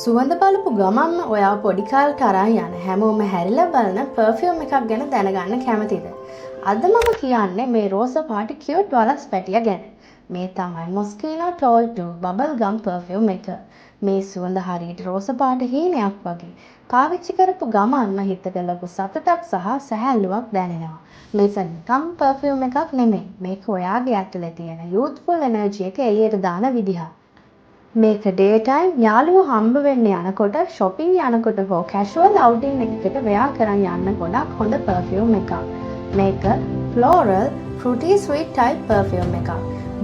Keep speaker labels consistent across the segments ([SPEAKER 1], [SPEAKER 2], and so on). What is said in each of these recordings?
[SPEAKER 1] සුවඳ බලපු ගමන්ම ඔයාව පොඩි කාලෙට අරන් යන, හැමෝම හැරිලා බලන පර්ෆියුම් එකක් ගැන දැනගන්න කැමතිද? අද මම කියන්නේ මේ රෝස පාට කියුට් වලස් පැටිය ගැන. මේ තමයි මොස්කිනෝ ටෝල් 2 බබල් ගම් පර්ෆියුම් එක. මේ සුවඳ හරියට රෝස පාට හීනයක් වගේ. පාවිච්චි කරපු ගමන්ම හිතට ලොකු සතුටක් සහ සැහැල්ලුවක් දැනෙනවා. මේක නිකම් පර්ෆියුම් එකක් නෙමෙයි. මේක ඔයාගේ ඇතුලේ තියෙන යූත්ෆුල් එනර්ජි එක එළියට දාන විදිහක්. මේක ඩේ ටයිම් යාළුවෝ හම්බ වෙන්න යනකොට, ෂොපින් යනකොට හෝ කැෂුවල් අවුටින් එකකට වෙයා කරන් යන්න ගොඩක් හොඳ පර්ෆියුම් එකක්. මේක ෆ්ලෝරල් ෆෘටි ස්වීට් ටයිප් පර්ෆියුම් එකක්.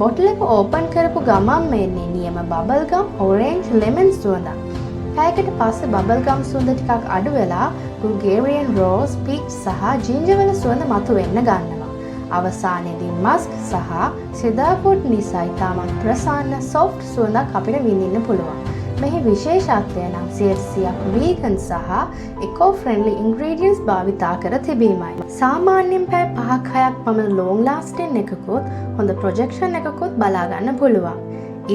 [SPEAKER 1] බොටල් එක ඕපන් කරපු ගමන්ම එන්නේ නියම බබල් ගම්, ඔරේන්ජ්, ලෙමන් සුවඳක්. පැයකට පස්සේ බබල් ගම් සුවඳ ටිකක් අඩු වෙලා බුල්ගේරියන් රෝස්, පීච් සහ ජින්ජර් වල සුවඳ මතුවෙන්න ගන්නවා. අවසානයේදී මස්ක් සහ සෙඩාර්වුඩ් නිසා ඉතාමත් ප්‍රසන්න සොෆ්ට් සුවඳක් අපිට විඳින්න පුළුවන්. මෙහි විශේෂත්වය නම් 100%ක් වීගන් සහ එකෝ ෆ්‍රෙන්ඩ්ලි ඉන්ග්‍රීඩියන්ට්ස් භාවිතා කර තිබීමයි. සාමාන්‍යයෙන් පැය 5ක් 6ක් පමණ ලොං ලාස්ටින් එකකුත් හොඳ ප්‍රොජෙක්ෂන් එකකුත් බලා ගන්න පුළුවන්.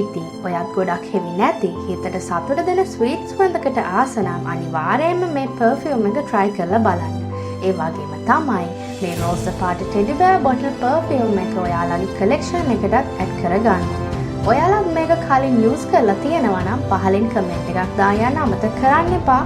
[SPEAKER 1] ඉතින් ඔයත් ගොඩක් හෙවි නැති, හිතට සතුට දෙන ස්වීට් සුවඳකට ආස නම් අනිවාර්යයෙන්ම මේ පර්ෆියුම් එක try කරලා බලන්න. ඒ වගේම තමයි මේ රෝස පාට ටෙඩි බෙයා බොටල් පර්ෆියුම් එක ඔයාලගේ කලෙක්ෂන් එකටත් ඇඩ් කරගන්න. ඔයාලත් මේක කලින් යූස් කරලා තියෙනවා නම් පහලින් කමෙන්ට් එකක් දාන්න යන්න අමතක කරන්න එපා.